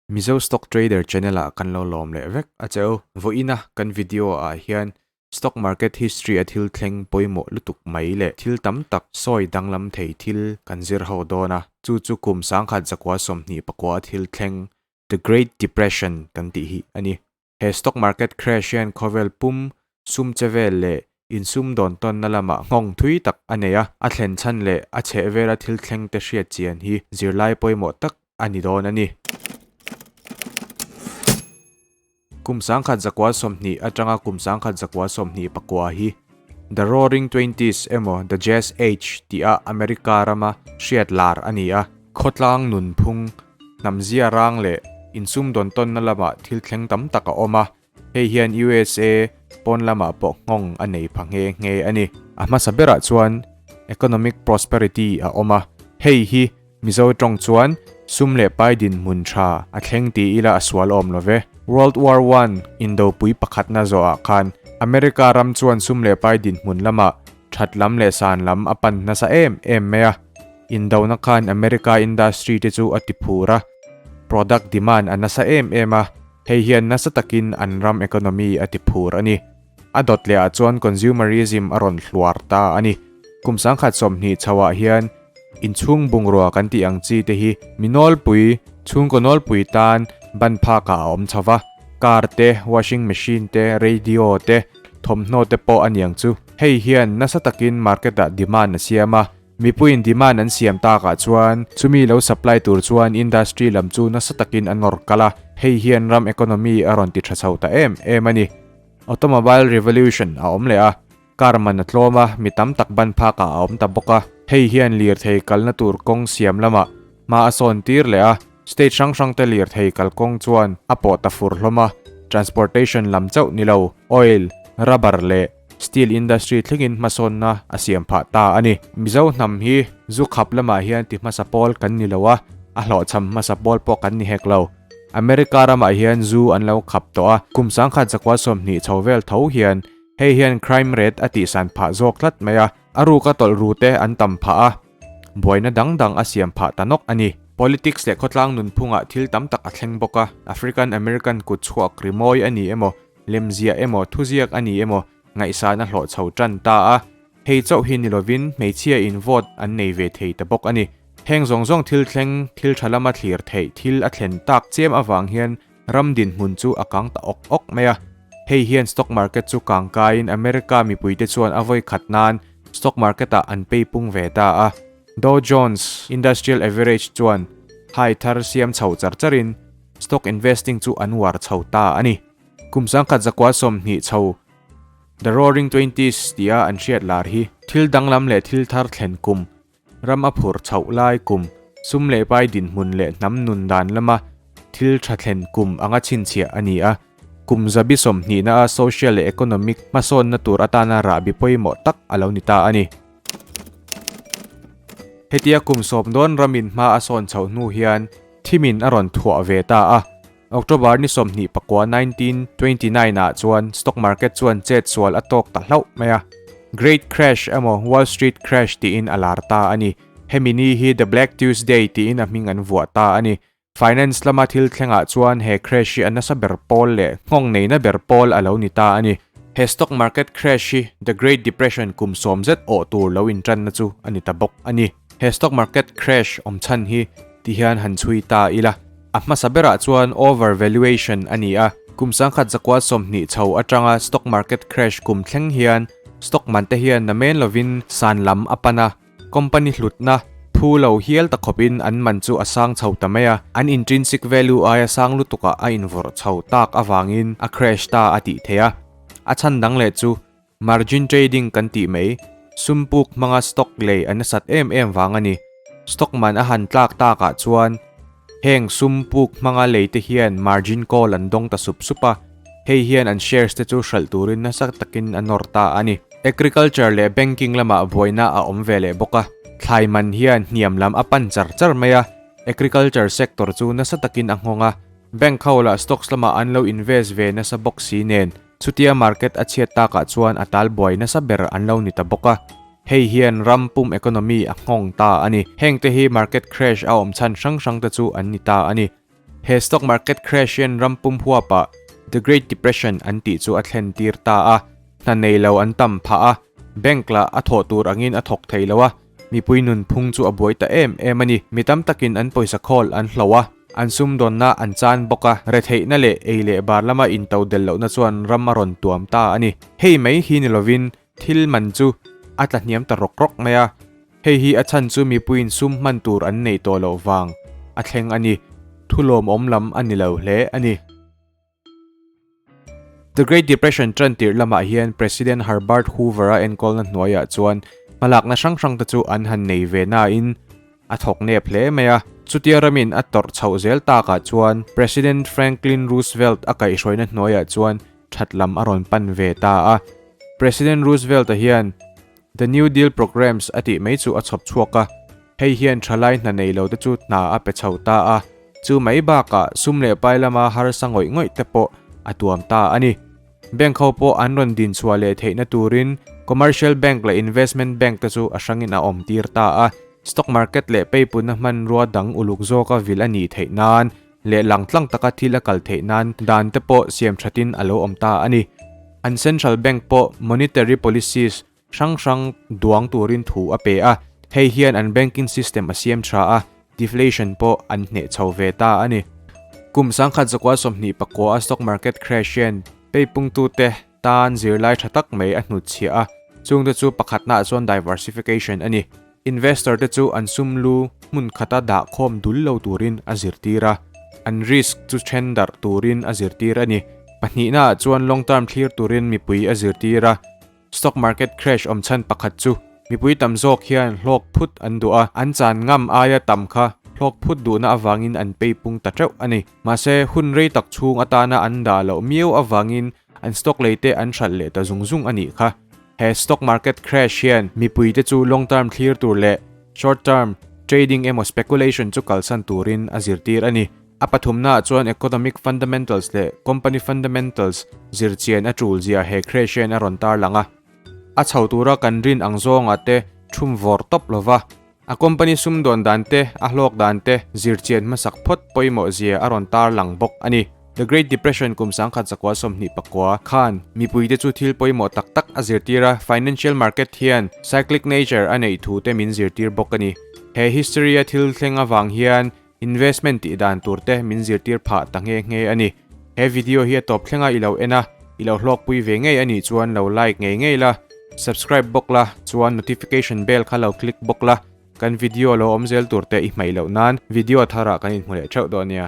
Mizo Stock Trader channel ah kan lo lawm leh vek a che u. Vawiina kan video ah hian Stock market history a thil thleng pawimawh lutuk mai leh thil tam tak sawi danglam thei thil kan zir ho dawn a, chu chu kum 1929 a thil thleng The Great Depression kan tih hi a ni. He stock market crash hian khawvel pum sum che vel leh insum dawn tawnna lamah nghawng thui tak a nei a, a thlen chhan leh a chhehvela thil thleng te hriat chian hi zirlai pawimawh tak a ni dawn a ni. Kum 1920 atanga kum 1929 hi The Roaring Twenties emaw The Jazz Age tia America rama hriat lar a ni a. Khawtlang nunphung, hnamzia rang leh insumdawn tawnna lamah thil thleng tam tak a awm a, hei hian USA pawn lamah pawh nghawng a nei pha nghe nghe a ni. A hmasa berah chuan economic prosperity a awm a, hei hi Mizo tawng chuan sum leh pai dinhmun tha a thleng ti ila a sual awm lo ve. World War I indopui pakhatna zawhah khan America ram chuan sum leh pai dinhmun lamah that lam leh san lam a pan nasa em em mai a. Indona khan America industry te chu a ti phur a, product demand a nasa em em a, hei hian nasa takin an ram economy a ti phur a ni. A dawt leh ah chuan consumerism a rawn hluar ta a ni. Kum 1920 chho ah hian inchhung bungrua kan tih ang chi te hi mi nawlpui, chhungkaw nawlpui tan ban phak ah a awm chho va. Car te, washing machine te, radio te, thawmhnaw te pawh a niang chu. Hei hian nasa takin market ah demand a siam a. Mipuiin demand an siam takah chuan chumi lo supply tur chuan industry lam chu nasa takin a nawr kal a, hei hian ram economy a rawn ti tha chho ta em em a ni. Automobile revolution a awm leh a, car man a tlawm a, mi tam tak ban phakah a awm ta bawk a, hei hian lirthei kalna tur kawng siam lamah hma a sawn tir leh a, state hrang hrang te lirthei kalkawng chuan a pawh ta fur hlawm a, transportation lam chauh ni lo, oil, rubber leh steel industry thlengin hmasawnna a siam phah ta a ni. Mizo hnam hi zu khap lamah hian ti hmasa pawl kan ni lo a, a hlawhchham hmasa pawl pawh kan ni hek lo. America ramah hian zu an lo khap tawh a, kum 1920 chho vel tho hian hei hian crime rate a tihsan phah zawk tlat mai a, a ruka tawlh ru te an tam phah a, buaina dang dang a siam phah ta nawk a ni. Politics leh khawtlang nunphungah thil tam tak a thleng bawk a, African American kut chhuak rimawi a ni emaw, Lemziah emaw thuziak a ni emaw ngaihsan a hlawh chho tan ta a, hei chauh hi ni lovin hmeichhia in vote an nei ve thei ta bawk a ni. Heng zawng zawng thil thleng, thil tha lama thlir theih thil a thlen tak chiam avang hian ram dinhmun chu a kang ta awk awk mai a. Hei hian stock market chu kang kaiin America mipuite chuan a vawi khat nan stock market ah an pei pung ve ta a. Dow Jones Industrial Average chuan high thar siam chho char charin stock investing chu an uar chho ta a ni. Kum 1920 chho The Roaring Twenties tia an hriat lar hi thil danglam leh thil thar thlen kum, ram a phur chhoh lai kum, sum leh pai dinhmun leh hnam nun dan lama thil tha thlen kum anga chhinchhiah a ni a. Kum zabi sawmhnihna a social leh economic hmasawnna tur atana rahbi pawimawh tak a lo ni ta a ni. Hetia kum sawm dawn ramin hma a sawn chhoh hnu hian thimin a rawn thuah ve ta a. October ni 29 1929 ah chuan stock market chuan chet sual a tawk ta hlauh mai a. Great Crash emaw Wall Street Crash tiin a lar ta a ni. Hemi ni hi The Black Tuesday tiin a hming an vuah ta a ni. Finance lama thil thlengah chuan he crash hi a nasa ber pawl leh nghawng neina ber pawl a lo ni ta a ni. He stock market crash hi The Great Depression kum sawm zet awh tur lo intanna chu a ni ta bawk a ni. He stock market crash awm chhan hi ti hian han chhui ta ila. A hmasa berah chuan over valuation a ni a, kum 1920 chho atanga stock market crash kum thleng hian stock man te hian namen lovin san lam a pan a, company hlutna phu lo hial ta khawpin an man chu a sang chho ta mai a, an intrinsic value aia sang lutukah a invawrh chho tak avangin a crash ta a tih theih a. A chhan dang leh chu Margin trading kan tih mai, sum puk hmanga stock lei a nasat em em vang a ni. Stock man a han tlak takah chuan heng sum puk hmanga lei te hian margin call an dawng ta sup sup a, hei hian an shares te chu hralh turin nasa takin a nawr ta a ni. Agriculture leh banking lamah buaina a awm ve leh bawk a, thlai man hian hniam lam a pan char char mai a, agriculture sector chu nasa takin a nghawng a, bank ho lah stocks lamah an lo invest ve nasa bawk si nen, Chutia market a chhiat takah chuan a tal buai nasa ber an lo ni ta bawk a. Hei hian ram pum economy a nghawng ta a ni. Heng te hi market crash a awm chhan hrang hrang te chu an ni ta a ni. He stock market crash hian ram pum huapah The Great Depression an tih chu a thlen tir ta a, hna nei lo an tam phah a, bank lah a thawh tur angin a thawk thei lo a, mipui nunphung chu a buai ta em em a ni. Mi tam takin an pawisa khawl an hloh a, an sumdawnna an chan bawk a, retheihna leh ei leh bar lama into del lohna chuan ram a rawn tuam ta a ni. Hei mai hi ni lovin thil man chu a tla hniam ta rawk rawk mai a, hei hi a chhan chu mipuiin sum hman tur an neih tawh loh vang a thleng a ni, thu lawmawm lam a ni lo hle a ni. The Great Depression tan tirh lamah hian President Herbert Hoover-a enkawlna hnuaiah chuan hmalakna hrang hrang te chu an han nei ve nain a thawk nep hle mai a. Chutia ramin a tawrh chhoh zel takah chuan President Franklin Roosevelt a kaihhruaina hnuaiah chuan that lam a rawn pan ve ta a. President Roosevelt-a hian The New Deal Programs a tih mai chu a chhawp chhuak a, hei hian thalai hna nei lo te chu hna a pe chho ta a, chu mai bakah sum leh pai lama harsa ngawih ngawih te pawh a tuam ta a ni. Bank ho pawh an rawn din chhuah leh theihna turin Commercial Bank leh Investment Bank te chu a hrangin a awm tir ta a, stock market leh peipunna hmanrua dang uluk zawka vil a nih theih nan leh langtlang taka thil a kal theih nan dan te pawh siam thatin a lo awm ta a ni. An Central Bank pawh monetary policies hrang hrang duang turin thu a pe a, hei hian an banking system a siam tha a, deflation pawh an hneh chho ve ta a ni. Kum 1924 a stock market crash hian peipungtute tan zirlai tha tak mai a hnutchhiah a, chungte chu pakhatnaah chuan diversification a ni. Investor te chu an sum lu hmun khata dah khawm dul lo turin a zirtir a, an risk chu then darh turin a zirtir a ni. Pahnihnaah chuan long term thlir turin mipui a zirtir a, stock market crash awm chhan pakhat chu mipui tam zawk hian hlawk phut an duh a, an chan ngam aia tam kha hlawk phut duhna avangin an pei pung ta teuh a ni. Mahse, hun rei tak chhung atana an dah loh miau avangin an stock lei te an hralh leh ta zung zung a nih kha. He stock market crash hian mipuite chu long term thlir tur leh short term trading emaw speculation chu kalsan turin a zirtir a ni. A pathumnaah chuan economic fundamentals leh company fundamentals zirchian a tul zia he crash hian a rawn tarlang a. A chho tura kan rin ang zawngah te thum vawr tawp lova A company sumdawn dan te, a hlawk dan te zirchian hmasak phawt pawimawh zia a rawn tarlang bawk a ni. The Great Depression kum 1929 khan mipuite chu thil pawimawh tak tak a zirtir a, financial market hian cyclic nature a neih thu te min zirtir bawk a ni. He history a thil thleng avang hian Investment tih dan tur te min zirtir phah ta nghe nghe a ni. He video hi a tawp thlenga i lo en a, i lo hlawkpui ve ngei a nih chuan lo like ngei ngei la, subscribe bawk la, chuan notification bell kha lo click bawk la, kan video lo awm zel tur te i hmaih loh nan video tharah kan inhmu leh theuh dawn nia.